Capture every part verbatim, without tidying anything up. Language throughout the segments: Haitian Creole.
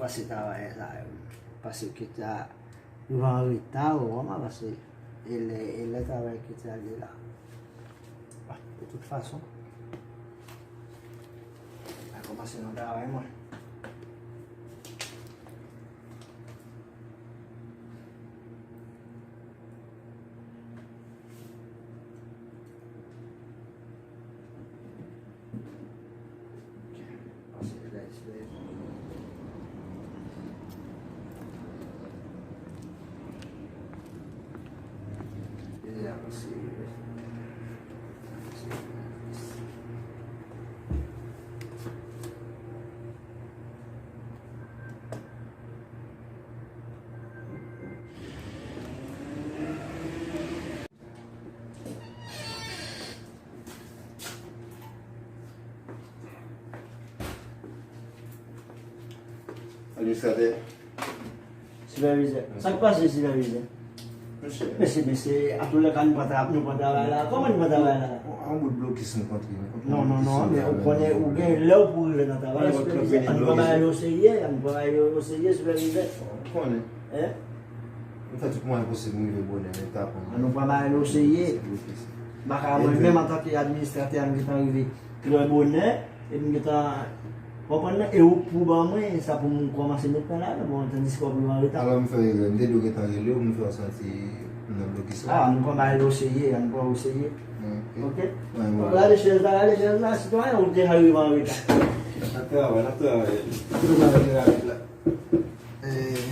Pase travay sa yo. Pase ki ta rive an reta, ou wè, paske e lè, e lè travay ki ta li la. De tout fason, mwen kòmanse nan travay mwen. Administratè. Sipèvizè. Sa k pase, sipèvizè? Mesye. Mesye, mesye, antoulèka, nou pa tra-, nou pa travay la. Kòman nou pa travay la? Yon bout blokis nou kontre. Non, non, non, men ou konnen, ou gen lè ou pou rive nan travay, sipèvizè. Ann pran bagay yo serye, ann pran bagay yo serye, sipèvizè. Ou konnen. Hein? M fè tout mwayen posib pou m rive bonè, men ta pran. Ann nou pran bagay yo serye. M pa ka mwen menm antanke administratè, m gentan rive trè bonè, epi m gentan konprann nan, e ou k pou ban mwen sa pou m kòmanse met nan ladan, bon, tandiske w ap rive an reta. Alò m fè erè, m te dwe gentan rele w pou m fè w santi m nan blokis la. Ah, ann pran bagay yo serye, ann pran yo serye. Ok. Gade chèz la, gade chèz la, sitwayen, ou deja rive an reta. N ap travay, n ap travay. Tout bagay ki rapid la. Eh,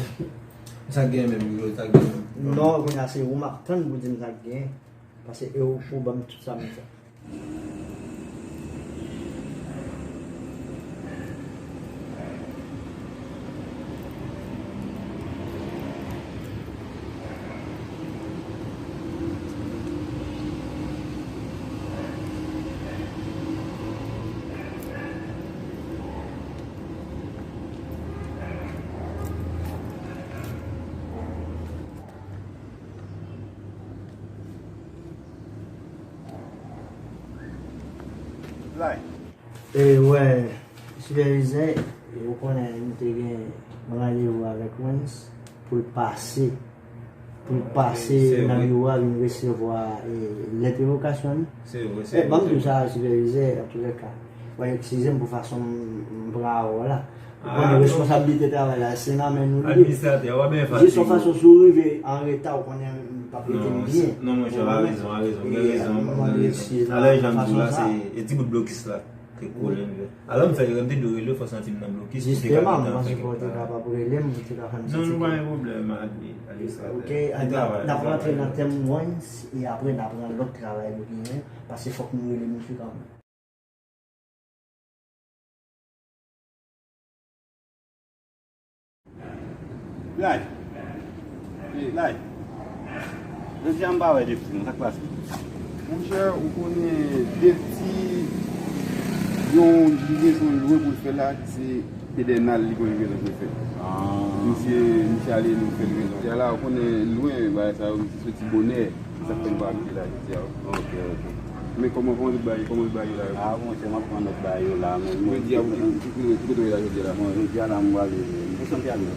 sa gen menm, Milo, sa gen menm. Non, kounye a se ou m ap tann pou di m sa gen. Paske e ou pou ban m tout sa m fè. E wè, sipèvizè, ou konnen nou te gen randevou avèk Wens pou l pase, pou l pase nan biwo a vin resevwa, e, lèt revokasyon li. Se vre, se vre. E, ban m di w sa, sipèvizè, antoulèka. Wè, eskize m pou fason m, m pran avè w la. Ou konnen responsablite travay la, se nan men nou li ye. Administratè, w ap byen fatige. Jis yon fason, si w rive an reta, ou konnen m p ap rete m byen. Non, monchè, w a rezon, w a rezon, w gen rezon, w gen rezon. Talè jan m di w la, se, e ti bout blokis la. Te kole m. Alò m fè erè, m te dwe rele w, fò w santi m nan blokis pou te ka gentan fè kèk bagay. Jisteman, m panse fò w te kapab rele m, ou te ka fè m santi ke... Non, nou pa gen pwoblèm, administratè. Ok, n ap rantre nan tèm Wens, e apre n ap pran lòt travay nou genyen, paske fòk nou rele misye kanmenm. Lay. Wi, Lay. Jodi a m pa wè Defti non, sa k pase? Monchè, ou konnen Defti yon livrezon l lwen pou l fè la, se Pedènal li gon livrezon pou l fè. Ah. Misye, misye ale nou fè livrezon. Jodi a la, ou konnen lwen, bagay sa yo, misye soti bonè. Se sa k fè m pa abite la jodi a. Ok, ok. Men kòman, kòman tout bagay, kòman tout bagay yo la yo? Ah, monchè, m ap pran nòt bagay yo la, men jodi a, ou ki, ki, ki, ki kote w ye la jodi a la? Bon, jodi a la, m prale, m te santi ale.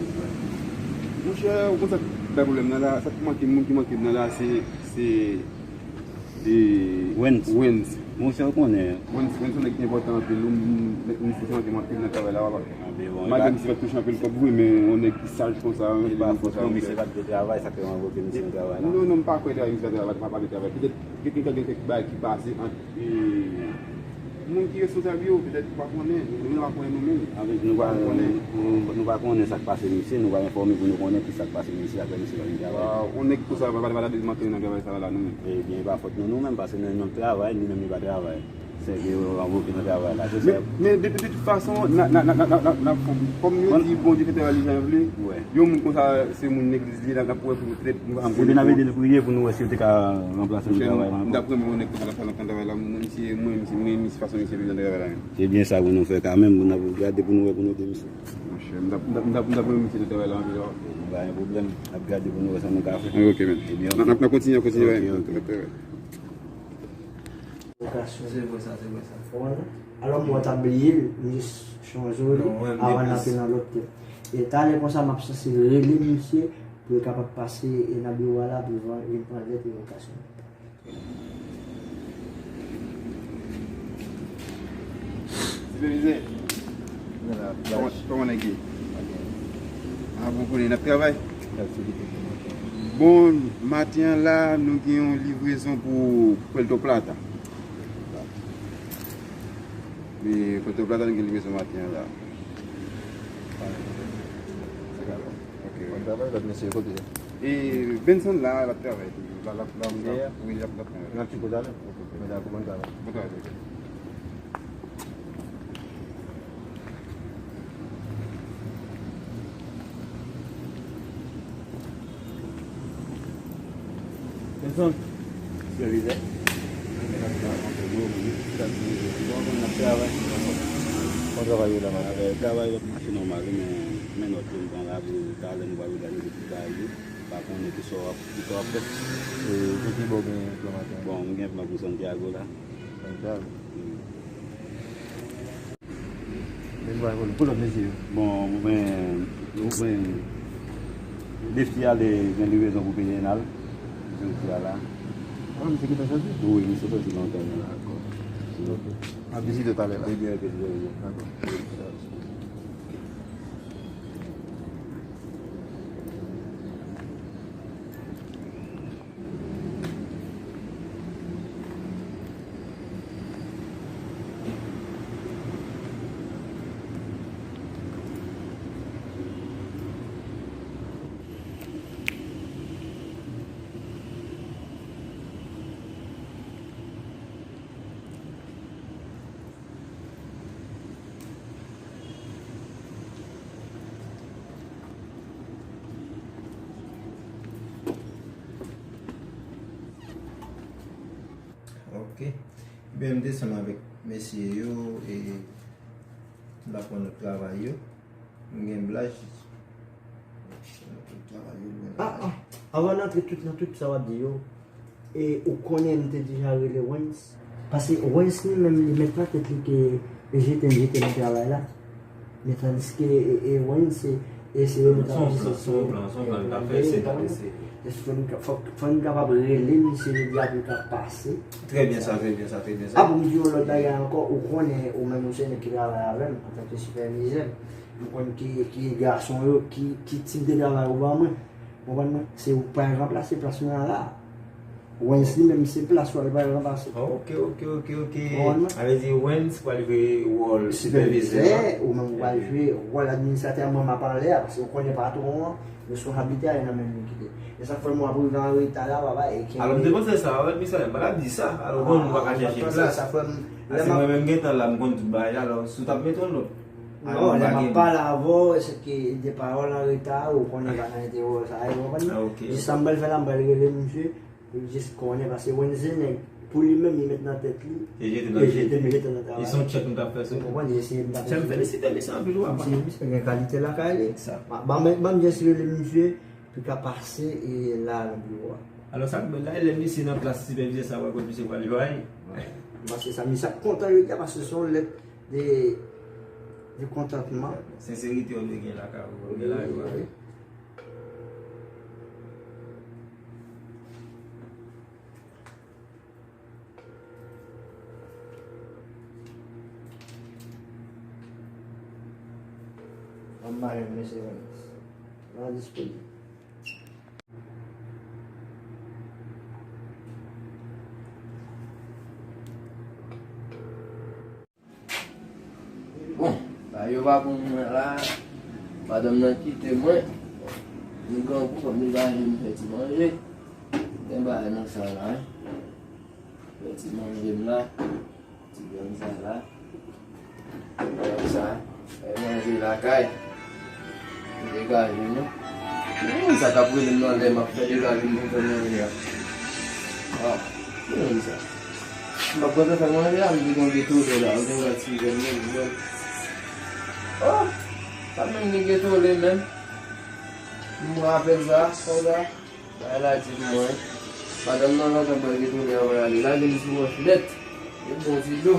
Monchè, ou konn sa k bay pwoblèm nan la, sa k manke, moun ki manke m nan la, se, se, e, Wens. Wens. Monchè, ou konnen. Wens, Wens, yon nèg ki enpòtan anpil, ou, m, m, m, misye manke m anpil nan travay la, papa. Malgre misye pa t touche anpil kòb vre, men yon nèg ki saj konsa, yon nèg ki konsa, misye pa t vle travay, sa k fè yo anvoke misye nan travay la. Non, non, m pa kwè travay, misye pa t vle travay. Petèt, petèt gen kèk bagay ki pase ant, e, moun ki responsab yo, petèt nou pa konnen, nou pa konnen nou menm. Anfen, nou pa, nou, nou pa konnen sa k pase misye, nou pa enfòme pou nou konnen ki sa k pase misye, apre misye pa vin travay. Yon nèg konsa, pa, pa, pa ta dwe antre nan travay sa la, nou menm. Ebyen, e pa fòt nou, nou menm, paske nou menm n ap travay, li menm li pa travay. Se ke yo anvoke nan travay la, se sa. Men, men de, de tout fason, n a, n a, kòm yo di, Bondye fè travay li jan l vle, yon moun konsa, se moun legliz li ye, n ap, n ap wè pou nou trèt. Ebyen, n ap ede l priye pou nou wè si yo te ka ranplase l nan travay la ankò. M t ap renmen yon nèg konsa k ap fè nan travay la, mwen, misye, mwen, misye, mwen, misye, fason misye viv nan travay la menm. Se byen sa pou nou fè kanmenm, n ap gade pou nou wè pou nou ede misye. Monchè, m t ap, m t ap, m t ap, m t ap renmen misye nan travay la anpil, wi. Ebyen, pa gen pwoblèm, n ap gade pou nou wè sa nou ka fè. Ok, men. Ebyen, n ap, n ap kontinye, kontinye. Ok, ok. Se vre sa, se vre sa. Ou konprann? Alò, m wè w t ap bliye l, m jis chonje w li, avan n antre nan lòt tèm. E talè konsa, m ap sanse rele misye pou l kapab pase, e, nan biwo a la pou l vin pran lèt revokasyon. Sipèvizè. Kòman, kòman nèg ye? A, bon, konnen n ap travay. Bon, maten an la, nou gen yon livrezon pou Puerto Plata. E, Puerto Plata, nou gen livrezon maten an la. Ok. Bon travay, lòt mesye kote? E Benson la, l ap travay toujou. La, la, la, la, wi, l ap, l ap travay. Nan ti kote la? Ok. Bon travay. Bon travay. Benson. Sipèvizè. Bon travay yo la, maten. Travay yo ap mache nòmal, wi, men, men nòt yo m pran la pou talè nou pral òganize tout bagay yo. Pa konnen kisa w ap, kisa w ap fè. E, pou ki bò w gen plan maten? Bon, m gen plan pou Santiago la. Santiago? Wi. Men nou pral pou lòt mesye yo. Bon, mwen, mwen, defi ale gen livrezon pou Peyenal jodi a la. Ah, misye gentan soti? Wi, misye soti lontan deja. Dakò. Ok. N ap vizite w talè la. Ebyen, ok, ebyen. Dakò. Ok. Ebyen, m desann avèk mesye yo e m t ap pran nòt travay yo. M gen blaj. Ah, ah. Anvan n antre tout nan tout sa w ap di yo, e ou konnen m te deja rele Wens. Paske Wens li menm, li met nan tèt li ke jete m jete nan travay la. Men tandiske, e, e Wens se, e se yo met nan plis se, se yo plan, se yon plan l ka fè, se ta eseye. Fò n ka, fò, fò n kapab rele misye jodi a pou l ka pase. Trè byen sa, trè byen sa, trè byen sa. Ah, pou m di yon lòt bagay ankò, ou konnen, ou menm ou se nèg ki travay avè m antanke sipèvizè. M konn ki, ki gason yo, ki, ki tip de travay ou ban mwen. Konprann mwen? Se ou k pral ranplase plas mwen an la. Wens li menm se plas ou al pral ranplase. Ok, ok, ok, ok. Konprann mwen? Sa vle di Wens pral jwe wòl sipèvizè, sipèvizè, ou menm ou pral jwe wòl administratè, mwen m ap ale a, paske ou konnen patwon an, responsablite a nan men li kite. E sa k fè mwen ap rive an reta la, papa, e kenbe. Alò, m te panse sa, wè, misye, m pa t ap di sa. Alò, bon, nou pa ka chèche plas. Sa fè m, lè m ap, mwen menm gentan la, m konn tout bagay la, alò, si w t ap mete yon lòt. Non, lè m ap pale avè w, se ke de pawòl an reta, ou konnen pa nan enterè w sa, ou konprann? Ah, ok. Jis sa m pral fè la, m pral rele misye, pou l jis konnen, paske Wens se nèg, pou li menm, li met nan tèt li, e jete m jete nan travay. E se yon tchèk nou t ap fè sou li. Ou konprann? Jis se m t ap fè sou li. Misye, misye gen kalite lakay li. Sa. Ban m, ban m jis rele misye, pou l ka pase, e la, nan biwo a. Alò, sa k bèl la, lè misye nan plas sipèvizè sa, wè, kot misye pral jwe. Paske sa, misye ap kontan jodi a, paske se yon lèt de, de kontantman. Senserite w dwe gen lakay ou, gen lajwa. Wi, wi. Ann mare m, mesye Wens. Pa disponib. Bon, bagay yo pa pou mwen la. Madanm nan kite mwen. Li grangou, fò m degaje m fè ti manje. Gen bagay nan sa la, wi. Fè ti manje m la. Ti grenn sa la. Grenn sa. Fè manje lakay. M degaje nou. Ki moun sa k ap rele m nan lè m ap fè degaje m pou m fè manje a? Ah, ki moun sa? M p ap kontan fè manje a, m di gon geto lè la, ou gen gad si jèn moun, jèn. Oh, pa menm gen geto lè menm. M rapèl sa, konsa. Bagay la di pou mwen. Madanm nan lontan bwè geto lè avan l ale. Lage m sou wòch nèt. E bon ti dlo.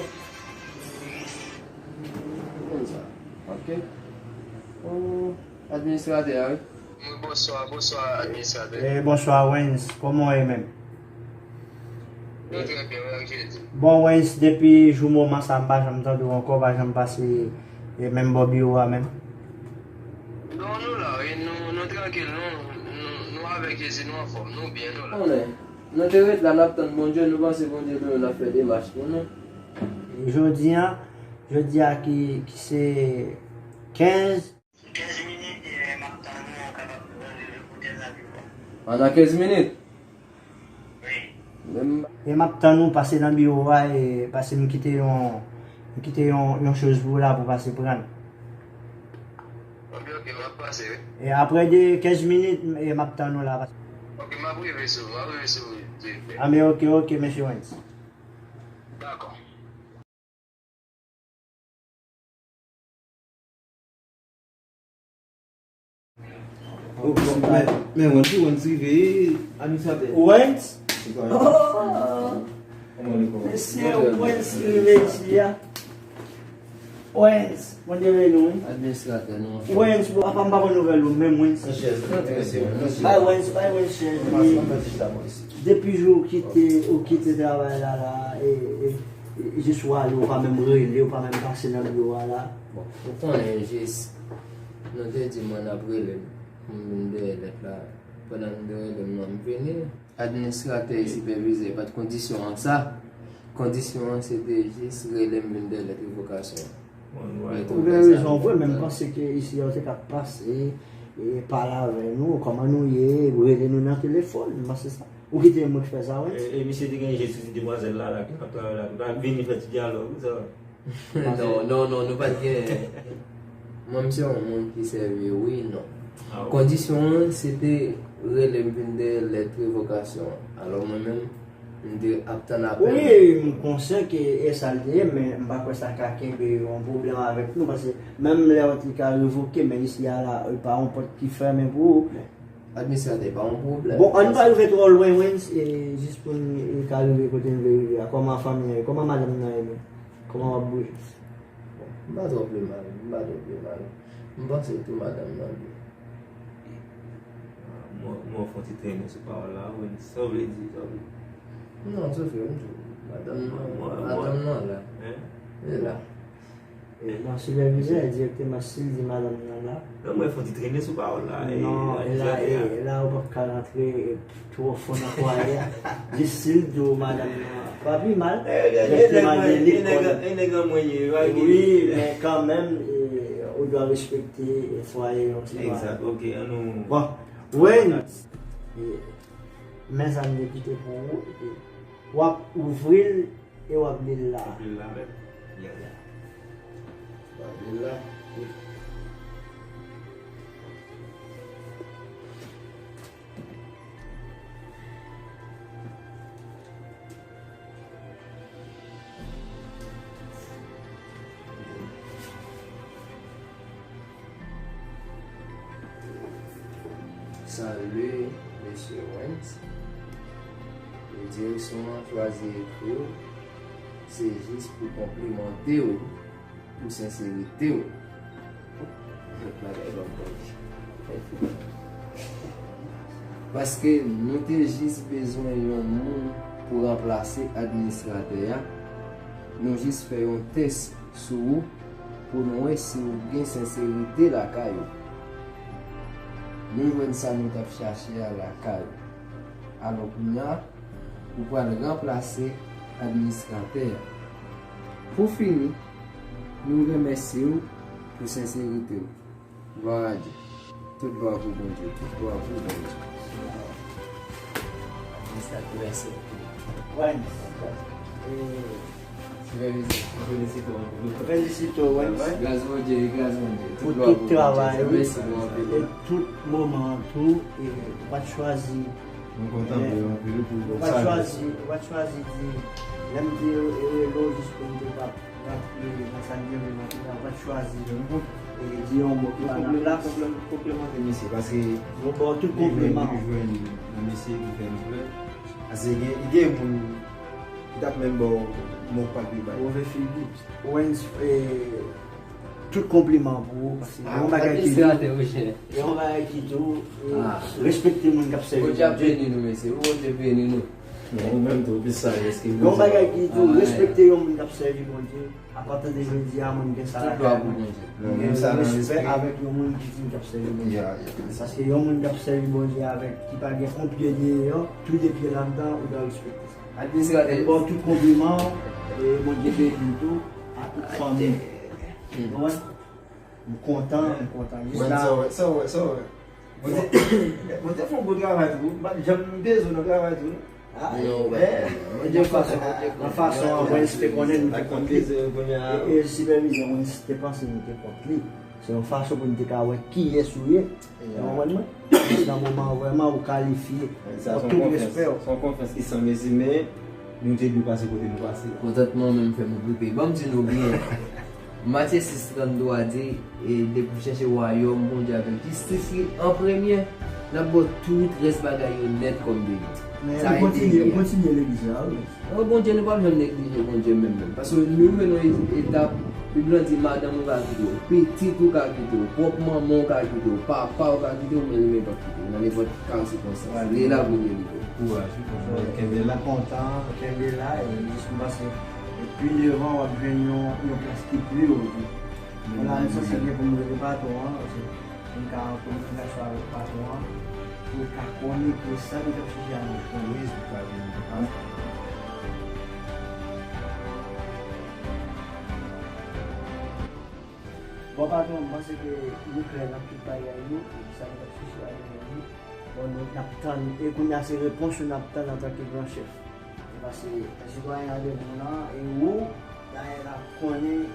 Konn sa. Ok. Oh. Administratè a, wi. Wi, bonswa, bonswa, administratè. Eh, bonswa, Wens. Kòman w ye menm? Nou trè byen, wi, ak Jezi. Bon, Wens, depi jou moman sa, m pa janm tande w ankò, w pa janm pase eh, menm bò biwo a menm. Non, nou la, wi, nou, nou trankil, nou, nou, nou avèk Jezi, nou anfòm, nou byen, nou la. Konnen, nou te ret la, n ap tann Bondye, nou panse Bondye menm l ap fè demach pou nou. Jodi a, jodi a ki, ki se kenz. Kenz minit, e, m ap tann ou, ou kapab randevu pou tèl la biwo a. Pandan kenz minit? Wi. Menm. E m ap tann ou pase nan biwo a, e, paske m kite yon, m kite yon, yon choz pou ou la pou w pase pran l. Ok, ok, m ap pase, wi. E apre de kenz minit, e, m ap tann ou la. Ok, m ap rive sou ou, m ap rive sou ou, silvouplè. A, men ok, ok, mesye Wens. Dakò. Men Wens, Wens rive, administratè. Wens? Mesye, Wens rive isi a. Wens, mwen te rele w, wi. Administratè, non. Wens, bon, apa m pa pran nouvèl ou menm, Wens? Bay Wens, bay Wens chèz li. Depi jou ou kite, ou kite travay la la, e, e, e, jis ou ale, ou pa menm rele, ou pa menm pase nan biwo a la. Bon, ou konnen jis, nou te di mwen n ap rele m pou m vin dèyè lèt la. Pandan nou te rele m nan, m vini. Administratè e sipèvizè pa t kondisyon an sa. Kondisyon an se te jis rele m vin dèyè lèt revokasyon an. Ou gen rezon vre, men m panse ke isi a ou te ka pase, e, pale avè nou, kòman nou ye, rele nou nan telefòn, m panse sa. Ou kite mwen ki fè sa, wi. E, e misye te gen je sou ti demwazèl la, la, ki t ap travay la, ki t ap vini fè ti dyalòg, wi, sa. Non, non, non, nou pa t gen. Mwen, m se yon moun ki sèvi wi, non. Kondisyon an, se te rele m vin dèyè lèt revokasyon an. Alò, mwen menm, m te ap tann apèl. Wi, m konsyan ke e sa l te ye, men m pa kwè sa ka kenbe yon pwoblèm avèk nou, paske menm lè w te ka revoke, men isi a la, e pa yon pòt ki fèmen pou ou. Administratè, pa yon pwoblèm. Bon, ann pa rive twò lwen, Wens, e jis pou n ka rive kote n vle rive a. Kòman fanmi an ye? Kòman madanm nan ye menm? Kòman w ap bouje? M pa twò pi mal, m pa twò pi mal. M panse tou madanm nan byen. Mwen, mwen fè yon ti trennen sou pawòl la, Wens. Sa w vle di, sa w vle di? Non, se vre, m di w. Madanm nan, madanm nan la. Li la. Non, sipèvizè, direktèman, si l di madanm nan la. Non, mwen fè yon ti trennen sou pawòl la. Non, e la, e la, ou p ap ka rantre twò fon nan fwaye a. Jis si l di w madanm nan pa pi mal, direktèman gen li. E nèg an mwen ye, pa gen. Wi, men kanmenm, ou dwe respekte fwaye yon sitwayen. Egzak, ok, ann nou. Bon, Wens, men sa m te kite pou ou, epi w ap ouvri l. E w ap li l la. Li l la menm. Yeah, yeah. W ap li l la. Salye, mesye Wens. E direksyon an chwazi ekri w, se jis pou konplimante w pou senserite w. Bagay lòt bò. Paske nou te jis bezwen yon moun pou ranplase administratè a. Nou jis fè yon tès sou ou pou n wè si w gen senserite lakay ou. Nou jwenn sa nou t ap chache a lakay ou. Alò kounye a, ou pral ranplase administratè a. Pou fini, nou remèsye w pou senserite w. Glwa a Dye. Tout glwa pou Bondye. Tout glwa pou Bondye. Administratè, mèsi anpil. Wens. E, sipèvizè, mwen felisite w anpil. Felisite w, Wens. Gras Bondye, gras Bondye. Pou tout travay ou. Mèsi pou anpil. E tout moman an tou, e, ou pa t chwazi. Mwen kontan anpil, anpil pou ou. Ou pa t chwazi, ou pa t chwazi di, lè m te rele w jis pou m te pa rantre nan sa k gen vre nan figi a, ou pa t chwazi di yon mo ki pa nan plas. Konpliman, konpliman, konpliman mesye, paske nou ba w tout konpliman. Nou jwenn, nou jwenn yon mesye ki fè nou plè. Paske gen, gen moun ki t ap menm ba w mo k pa t vle bay. Move figi. Wens, e, Tout konpliman pou ou, paske yon bagay ki di, yon bagay ki di, respekte moun k ap sèvi Bondye. Bondye ap beni nou, mesye. Bondye beni nou. Ou menm tou, ou plis saje ke Bondye. Yon bagay ki di, respekte yon moun k ap sèvi Bondye. Apati de jodi a, mwen gen sa lakay mwen. Mwen gen respè avèk yon moun ki di l ap sèvi Bondye. Paske yon moun k ap sèvi Bondye avèk, ki pa gen yon pye deyò, tou de pye ladan, ou dwe respekte sa. Administratè. Bon, tout konpliman, e Bondye beni nou tou, a tout fanmi. Ou konprann? M kontan, m kontan. Jis la. Sa w wè, sa w wè, sa w wè. Mwen te, mwen te fè yon bon travay tou. M pa t janm bezwen nan travay tou. Ah, nan fason an, Wens te konnen nou te kont li. E, e sipèvizè Wens te panse nou te kont li. Se yon fason pou nou te ka wè kiyès ou ye. Ou konprann mwen? Jis nan moman an, vrèman, ou kalifye. Mwen tout respè w. Se yon konfyans ki san mezi, men nou te dwe pase kote nou pase. Kontantman menm fè m okipe. Ban m di nou byen. Matye sis trannde a di, e depi w chèche wayòm Bondye avèk jistis li an premye, l ap ba w tout rès bagay yo nèt kòm deli. Sa e deli a. Ou kontinye legliz la, wi. O Bondye, nou p ap janm neglije Bondye menm, menm. Paske nou rive nan etap, Bib lan di, madanm ou ka kite w, pitit ou ka kite w, pwòp manman w ka kite w, papa w ka kite w, men li menm p ap kite w. Nan nenpòt kal sikonstans. Li la pou delive w. Kouraj, wi. Kenbe la. Kontan, kenbe la, e jis m panse, e pi devan, w ap jwenn yon, yon plas ki pi wo tou. Kounye a, m sanse gen pou m rele patwon an, paske m ka an kominikasyon avèk patwon an, pou l ka konnen ke sa nou t ap chèche a nou jwenn. Wi, sa ka vin. Bon, patwon, m panse ke nou klè nan tout bagay yo, e sa nou t ap chèche a nou jwenn li. Bon, nou, n ap tann, e kounye a se repons yo n ap tann antanke gran chèf. E paske sitwayen an devan w lan, e ou, dayè n ap konnen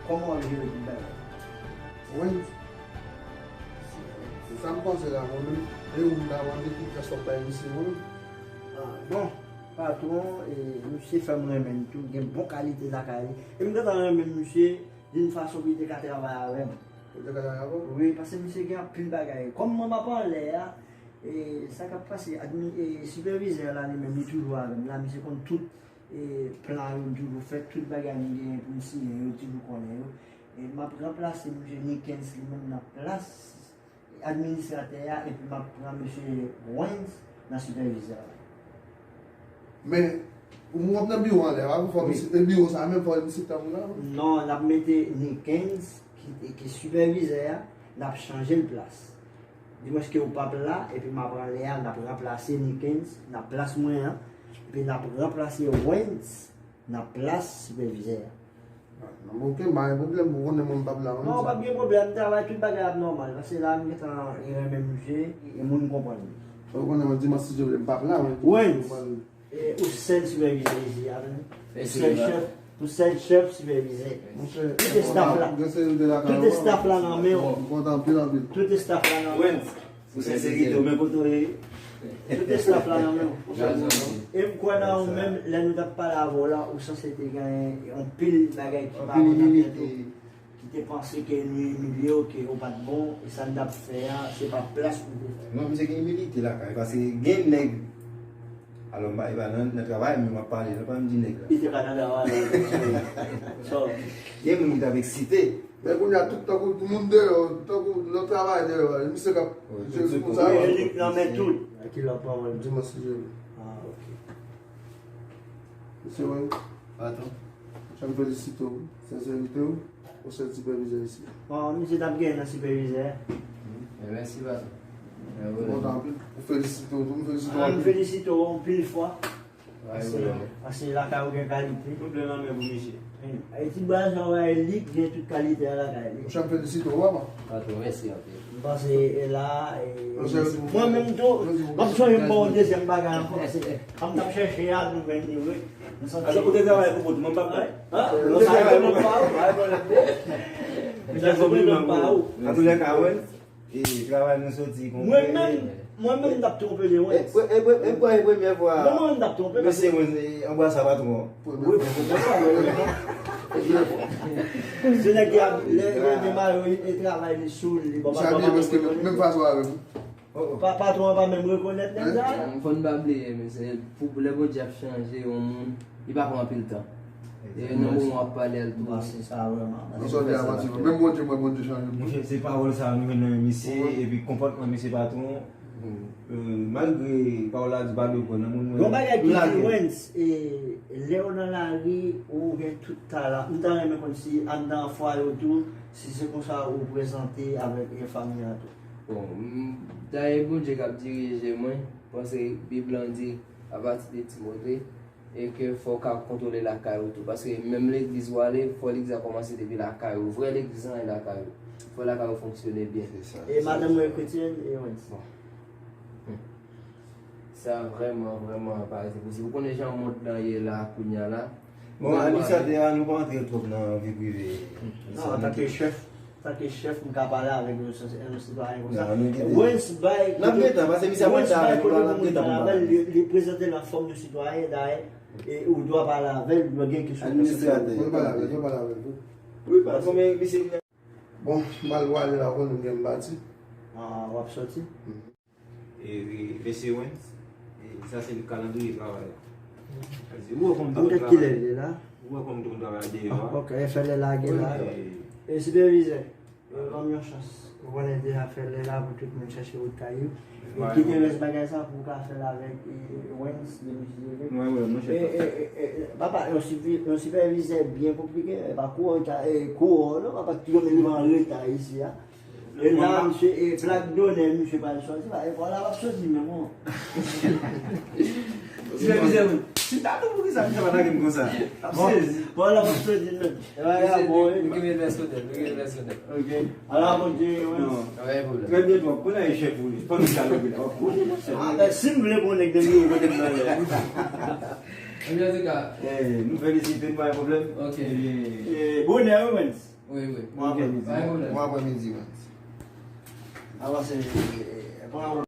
kòman w ap jere tout bagay. Wi. Se sa m panse la, mwen menm. E ou, m ta mande ki klas w ap bay misye, mwen menm. Ah, bon, patwon, e, misye fè m renmen l tou, gen bon kalite lakay li. E m gentan renmen misye, d'une façon pou li te ka travay avè m. Pou li te ka travay avè w? Wi, paske misye gen anpil bagay. Kòm mwen m ap anlè a, e, sa k ap pase, admi-, e, sipèvizè la li menm, li toujou avè m la, misye konn tout, e, plan yo m toujou fè, tout bagay m genyen pou m siyen yo, li toujou konnen yo. E m ap ranplase misye Nikens li menm nan plas administratè a, epi m ap pran mesye Wens nan sipèvizè a. Men, ou w ap nan biwo anlè a, fò misye, e biwo sa a menm, fò misye tankou la, wi. Non, n ap mete Nikens, ki, ki sipèvizè a, n ap chanje l plas. Dimwens ke ou p ap la, epi m ap anlè a, n ap ranplase Nikens nan plas mwen an, epi n ap ranplase Wens nan plas sipèvizè a. Ah, non, ok, m pa gen pwoblèm, ou konnen mwen m p ap la menm. Non, pa gen pwoblèm, travay, tout bagay ap nòmal, paske la m gentan renmen misye, e moun konprann li. Ou konnen mwen dimanch si Dye vle m p ap la, men. Wens, e, ou sèl sipèvizè isi a, tande. Ou sèl chèf, ou sèl chèf sipèvizè. Tout staff la, tout staff la nan men w. M kontan anpil, anpil. Tout staff la nan men w. Pou sensète w, men kote w ye. Tout staff la nan men w. E m kwè nan ou menm, lè nou t ap pale avè w la, ou sanse te gen yon pil bagay ki pa bon nan tèt ou, ki te panse ke nou imilye w, ke ou pa t bon, e sa n t ap fè a, se pa plas ou te fè. Non, misye gen imilite lakay, paske gen nèg, alò, m pa, e pa nan, nan travay, men m ap pale, non, pa m di nèg la. Li te pa nan travay, non. So, gen moun ki t ap eksite. Men kounye a, tout tankou moun deyò, tankou nan travay deyò a, misye k ap jwe sou moun sa yo. Wi, li nan men tout. A ki lòt pawòl? Dimanch si Dye vle. Ah, ok. Mesye Wens. Patwon. Mwen felisite w, sensète w, ou sèl sipèvizè isi. Bon, misye t ap genyen nan sipèvizè. E mèsi, patwon. Mwen kontan anpil. Mwen felisite w tou, mwen felisite w anpil. Ah, mwen felisite w anpil fwa. Paske, paske lakay ou gen kalite. Pwoblèm nan men pou misye. E ti baz sa w wè li gen tout kalite a lakay li. Monchè, m felisite w, papa. Patwon, mèsi anpil. M panse e la, e, mwen menm tou, m ap sonje m ba w dezyèm bagay ankò, se, kòm m t ap chèche a, nou jwenn li, wi. Nou santi. Alò, ou te travay pou kont ou, mwen m p ap bay. Hein? Ou te travay pou kont ou. Sa se pwoblèm pa ou. An tou lè ka, wè. E travay nou soti konpre. Mwen menm, mwen menm m t ap twonpe li, Wens. E, e, e, e, e premye fwa. Mwen menm m t ap twonpe. Mesye Wens, e, anbrase patwon an. Wi, premye fwa, wi. Se nèg ki ap, lè, lè, lè mayo, e travay li sou li, bon, patwon an pa menm fason avè m. Pa, patwon an pa menm rekonèt nèg sa. Fò n pa bliye, mesye, pou lè Bondye ap chanje yon moun, li pa pran anpil tan. E nan moman w ap pale a l tou. Pase sa vrèman. Nan sa w di a, Matye, menm Bondye, mwen, Bondye chanje moun. Se pawòl sa nou jwenn nan men misye, epi konpòtman misye patwon. Malgre pawòl la di pa dwe pran nan moun, mwen. Yon bagay ki di Wens, e, lè w nan lari, ou gen tout tala. M ta renmen konn si anndan fwaye w tou, si se konsa ou prezante avèk, e, fanmi an tou. Bon, m, dayè Bondye k ap dirije mwen, paske Bib lan di, apati de Timote, e ke fò w ka kontwole lakay ou tou. Paske menm legliz ou ale, fò legliz la kòmanse depi lakay ou. Vrè legliz lan e lakay ou. Fò lakay ou fonksyone byen. Se sa. E madanm ou e kretyèn, e Wens? Bon. Hmm. Sa vrèman, vrèman pa rete posib. Ou konnen jan mond lan ye la, kounye a la. Bon, administratè a, nou pa antre twòp nan vi prive. Non, antanke chèf, antanke chèf, m ka pale avèk yon, yon sitwayen konsa. Wens bay, n ap gentan, paske misye ap rete avè nou, n ap gentan pou n pale. Li, li prezante l an fòm de sitwayen, dayè, e ou dwe pale avè l, ou dwe gen kesyon. Administratè. Mwen pale avè l, mwen pale avè l tou. Wi, paske men misye. Bon, m al pale la, ou konnen m gen m pati. Ah, w ap soti? E, e, mesye Wens, e, sa se kalandriye travay la. Sa di, ou wè kòm tout travay. Kilè l ye la? Ou wè kòm tout travay deyò a. Ah, ok, fè lè lage la. E, e sipèvizè, e, ban m yon chans. Ou konnen deja fè lè la pou tout moun chèche wout kay yo. E kite rès bagay sa pou w ka fè l avèk, e, Wens, de misye. Wi, wi, mwen chèf. E, e, e, e, papa, yon sipi-, yon sipèvizè byen konplike, e pa kouri, e, kouri, non, papa, ki konnen li an reta isi a. E la, misye, e plak donè, misye pral sòti, pa, e vwala, w ap soti menm, non. Sipèvizè, wi. Si m ta tou, poukisa misye pa atake m konsa? Bon, vwala, w ap soti menm. E vwala, bon, nou kenbe vès sou tèt, nou kenbe vès sou tèt. Ok. Ala, Bondye, wi. Non. Pa gen pwoblèm. Trè byento, w ap konnen chèf ou ye. Fò nou dialoge la, w ap konnen, monchè. Ah, ben, si m vle konnen, gen yon kote m nan lè. Antouka, eh, nou felisite, nou pa gen pwoblèm. Ok. Ebyen, eh, bonè, wi, Wens. Wi, wi. Bon aprèmidi. Pa gen pwoblèm. Bon aprèmidi, Wens. Avanse, eh, eh, pran